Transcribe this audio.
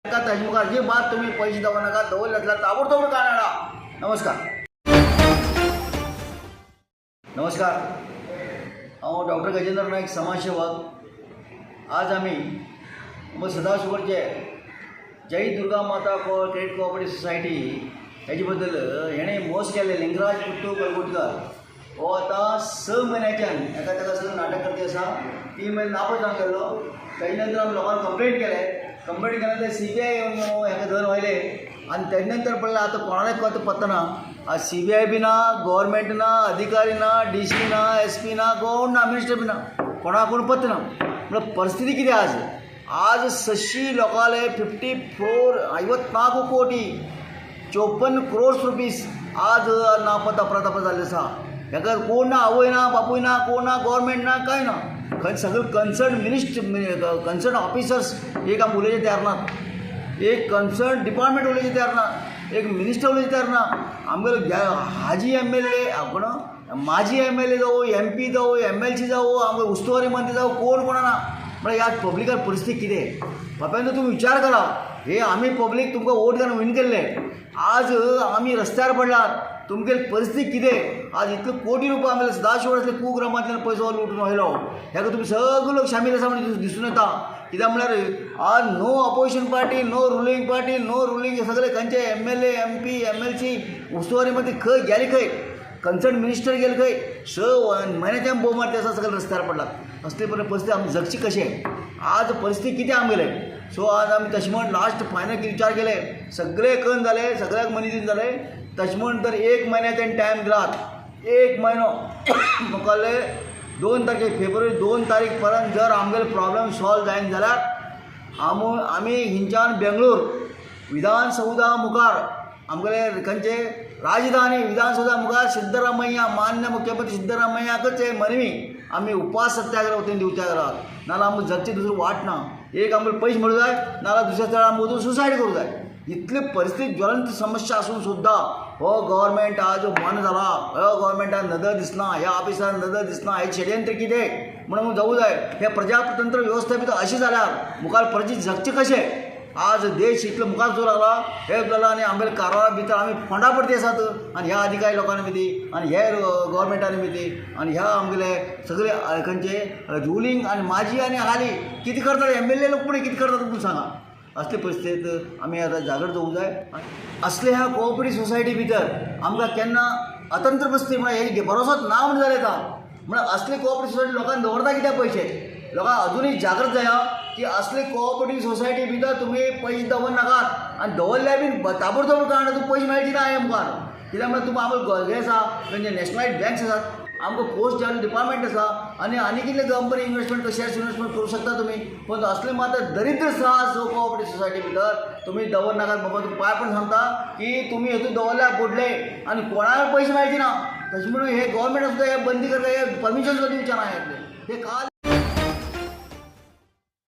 ताजे मुखार जे बात तुम्ही पैसे दवर नाका, दवरले जाल्यार ताबडतोब काण हाडा. नमस्कार. नमस्कार, हांव डॉक्टर गजेंद्र नायक, समाजसेवक. आज आमी सदाशिवचे जय दुर्गा माता क्रेडिट कोऑपरेटिव्ह सोसायटी हेजे बद्दल हेणें मोस केल्ले लिंगराज पुट्टू कलगुटकर हो आतां 6 म्हयन्याच्यान एका ताका सगळें नाटक करते आसा. 3 म्हयने नापास जावन गेल्लो. तेजे नंतर आमी लोकांक कंप्लेंट केले. कंप्लेंट केल्या नंतर सीबीआय येवन हेका धरून व्हेले आनी तेजे नंतर पळयल्यार आतां कोणाकूच आतां पत्तो ना. आज सीबीआय बी ना, गव्हर्मेंट ना, अधिकारी ना, डीसी ना, एसपी ना, कोण ना, मिनिस्टर बी ना, कोणाक कोण पत्तो ना. म्हळ्यार परिस्थिती कितें आज? आज 600 लोकांले 54, 54 कोटी 54 क्रोर्स रुपीस आज नापत्ता अपरातपा जाल्ले आसा. हेका कोण ना, आवय ना, बापूय ना, कोण ना, गव्हर्मेंट ना, कांय ना. खंय सगळे कन्सर्न मिनिस्टर, कन्सर्न ऑफिसर्स एक आमी उलोवचे तयार नात, एक कन्सर्न डिपार्टमेंट उलोवचे तयार ना, एक मिनिस्टर उलोवचे तयार ना. आमगेलो हाजी एमएलए, कोण माजी एमएलए जावं, एमपी जावं, एमएलसी जावं, आमगे उस्तवारी मंत्री जावं, कोण कोणा ना. म्हळ्यार ह्या पब्लिकार परिस्थिती कितें बापायन तुमी विचार करा. हे आमी पब्लीक तुमकां वोट घालून विन केल्ले, आज आमी रस्त्यार पडलात. तुमगेली परिस्थिती कितें? आज इतले कोटी रुपया आमगे सदाशिव असले कुग्रामांतल्यान पयसो लुटून व्हेलो. हेका तुमी सगळे लोक सामील आसा म्हणून दिसून येता. कित्याक म्हळ्यार आज no opposition party, no ruling party, no ruling, सगळे खंयचे एमएलए, एमपी, एमएलसी, उस्तवारी मध्ये खंय गेले? खंय कन्सर्न मिनिस्टर गेले खंय? 6 म्हयन्याच्यान बोंब मारते आसा, सगळे रस्त्यार पडलात. असले परिस्थिती आमी जगची कशें? आज परिस्थिती कितें आमगेले? सो आज आमी तशें म्हण लास्ट फायनल कितें विचार केले, सगळे करून जाले, सगळ्याक मनी दिवन जाले. तशें म्हण तर एक म्हयन्या तेणी टायम दिलात. एक म्हयनो मुखाल्ले 2 तारखेक, फेब्रुवारी 2 तारीख पर्यंत जर आमगेले प्रॉब्लम सॉल्व जायना जाल्यार आमी हिंच्यान बेंगळूर विधानसौधा मुखार, आमगेले खंयचे राजधानी विधानसौधा मुखार सिद्धरामय्या, मान्य मुख्यमंत्री सिद्धरामय्याकच हे मनवी आमी उपास सत्याग्रह वतीन दिवच्या घरात. नाजाल्यार आमकां जगची दुसरी वाट ना. एक आमकां पयशे मेळूं जाय, नाजाल्यार दुसऱ्या स्थळार आमी वचून सुसायड करूं जाय. इतली परिस्थिती ज्वलंत समस्या आसून सुद्दां हो गव्हर्मेंट आज मन जाला. हो गव्हर्मेंटान नदर दिसना, ह्या ऑफिसरान नदर दिसना. हे षडयंत्र कितें म्हणून जावूं जाय. हे प्रजातंत्र वेवस्था भितर अशें जाल्यार मुखार प्रजेक जगचें कशें? आज देश इतलो मुखार वचूंक लागला, हे जाला आनी आमगेले कारवारा भितर आमी फोंडा पडती आसात. आनी ह्या अधिकारी लोकांनी भितर आनी हे गव्हर्मेंटांनी भितर आनी ह्या आमगेले सगळे खंयचे रुलींग आनी माजी आनी हाली कितें करतात, एमएलए लोक पण कितें करतात तुमी सांगा. असले परिस्थितींत आमी आतां जागृत जावूंक जाय. असले ह्या कोऑपरेटीव सोसायटी भितर आमकां केन्ना अतंत्र परिस्थिती म्हळ्यार हे भरोसोच ना म्हण जालें आतां. म्हळ्यार असले कोऑपरेटीव सोसायटी लोकांक दवरता कित्याक पयशे? लोकांक अजुनूय जागृत जाया की असले कोऑपरेटीव सोसायटी भितर तुमी पयशे दवर नाकात आनी दवरल्यार बीन ताबडतोब काडना, तुका पयशे मेळचे ना हे मुखार. कित्याक म्हळ्यार तुमकां आमकां हें आसा, म्हणजे नॅशनलायज बँक्स आसात, आमकां पोस्ट जनरल डिपार्टमेंट आसा आनी आनी कितले कंपनी इन्वेस्टमेंट, शेअर्स इन्वेस्टमेंट करूं शकता तुमी. पण असले मात दरिद्र आसा. सो कोऑपरेटीव सोसायटी भितर तुमी दवर नाकात बाबा. तुमी पांय पण सांगता की तुमी हेतून दवरल्यार बुडले आनी कोणाक पयशे मेळचे ना. तशें म्हणून हे गव्हर्मेंट सुद्दां हे बंदी करता, हे परमिशन सुद्दां दिवचें ना. हे काल